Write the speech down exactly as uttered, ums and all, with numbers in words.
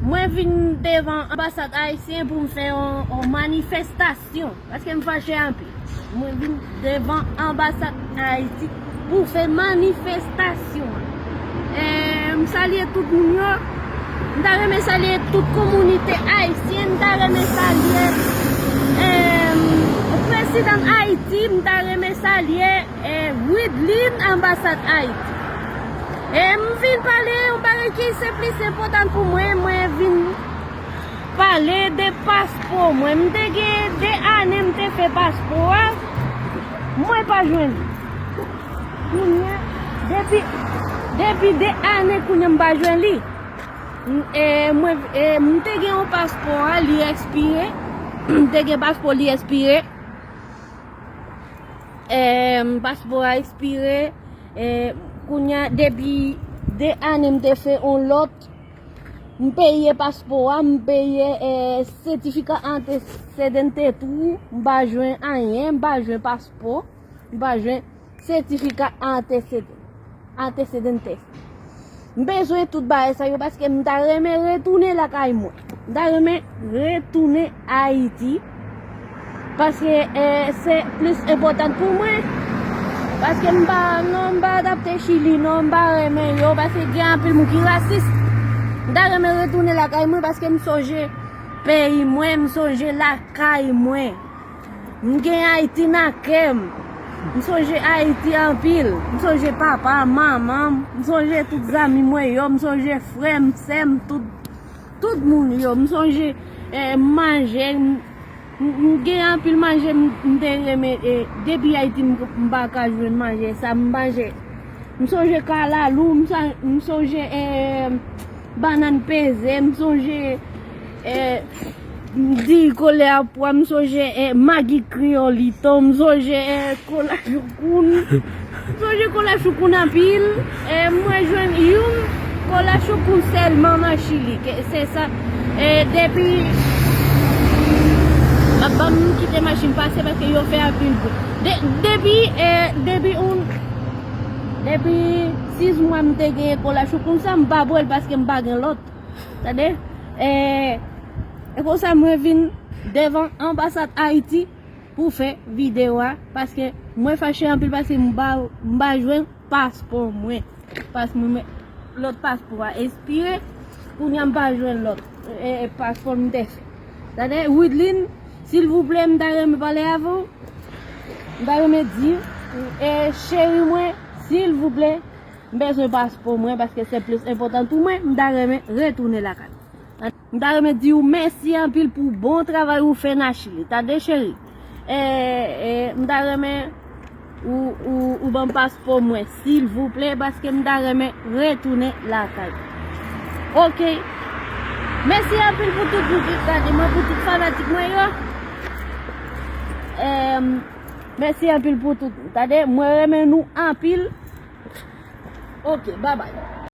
Mwen vin devan anbasad ayisyen pou m fè yon, yon manifestasyon, paske m fache anpil. Mwen vin devan anbasad Ayiti pou fè manifestasyon an. Eh, m salye tout moun yo. M ta renmen salye tout kominite ayisyen. M ta renmen salye, eh, prezidan Ayiti. M ta renmen salye, eh, Widlin anbasad Ayiti. E m vin pale yon bagay ki se plis enpòtan pou mwen. Mwen vin pale de paspò mwen. M te gen de ane m te fè paspò a. Mwen pa jwenn li. Kounye a, depi, depi de ane kounye a m pa jwenn li. M, e, mwen, e, m te gen yon paspò a, li ekspire. M te gen paspò, li ekspire. E, paspò a ekspire. E, kounye a, depi de ane m te fè yon lòt. M peye paspò a, m peye, eh, sètifika antesedente tou, m pa jwenn anyen, m pa jwenn paspò, m pa jwenn sètifika antesede-, antesedente. M bezwen tout bagay sa yo paske m ta renmen retounen lakay mwen. M ta renmen retounen Ayiti. Paske, eh, se plis enpòtan pou mwen. Paske m pa, non, m pa adapte Chili, non, m pa renmen yo, paske gen anpil moun ki rasis. M ta renmen retounen lakay mwen, paske m sonje peyi mwen, m sonje lakay mwen. M gen Ayiti nan kè m. M sonje Ayiti anpil. M sonje papa, manman m. M sonje tout zanmi mwen yo. M sonje frè m, sè m, tout, tout moun yo. M sonje, eh, manje. M, m gen anpil manje m, m te renmen, e, depi Ayiti m, m pa ka jwenn manje sa m manje. M sonje kalalou, m sa-, m sonje, e, bannann peze, m sonje, e, m di kole a pwa, m sonje, e, magi kriyolito, m sonje, e, kola choukoun. M sonje kola choukoun anpil. E, mwen jwenn youn kola choukoun sèlman nan Chili. Ke, se sa. E, depi, ap ban m kite machin pase paske yo fè anpil bri. De, depi, e, depi yon, depi sis mwa m te gen kola choukoun sa, m pa bwè l paske m pa gen lòt. Tande? E, e konsa mwen vin devan anbasad Ayiti pou fè videyo a, paske mwen fache anpil paske m pa, m pa jwenn paspò mwen. Paspò mwen, lòt paspò a ekspire, kounye a m pa jwenn lòt, e, e, paspò m te fè. Tande, Widlin, silvouplè, m ta renmen pale avè w. M ta renmen di, e, cheri mwen, silvouplè, m bezwen paspò mwen paske se plis enpòtan pou mwen, m ta renmen retounen lakay. M ta renmen di w mèsi anpil pou bon travay ou fè nan Chili. Tande, cheri. E, e, m ta renmen ou, ou, ou ban m paspò mwen, silvouplè, paske m ta renmen retounen lakay. Oke. Mèsi anpil pou tout moun ki gade mwen, pou tout fanatik mwen yo. E, mèsi anpil pou tout. Tande, mwen renmen nou anpil. Oke, babay.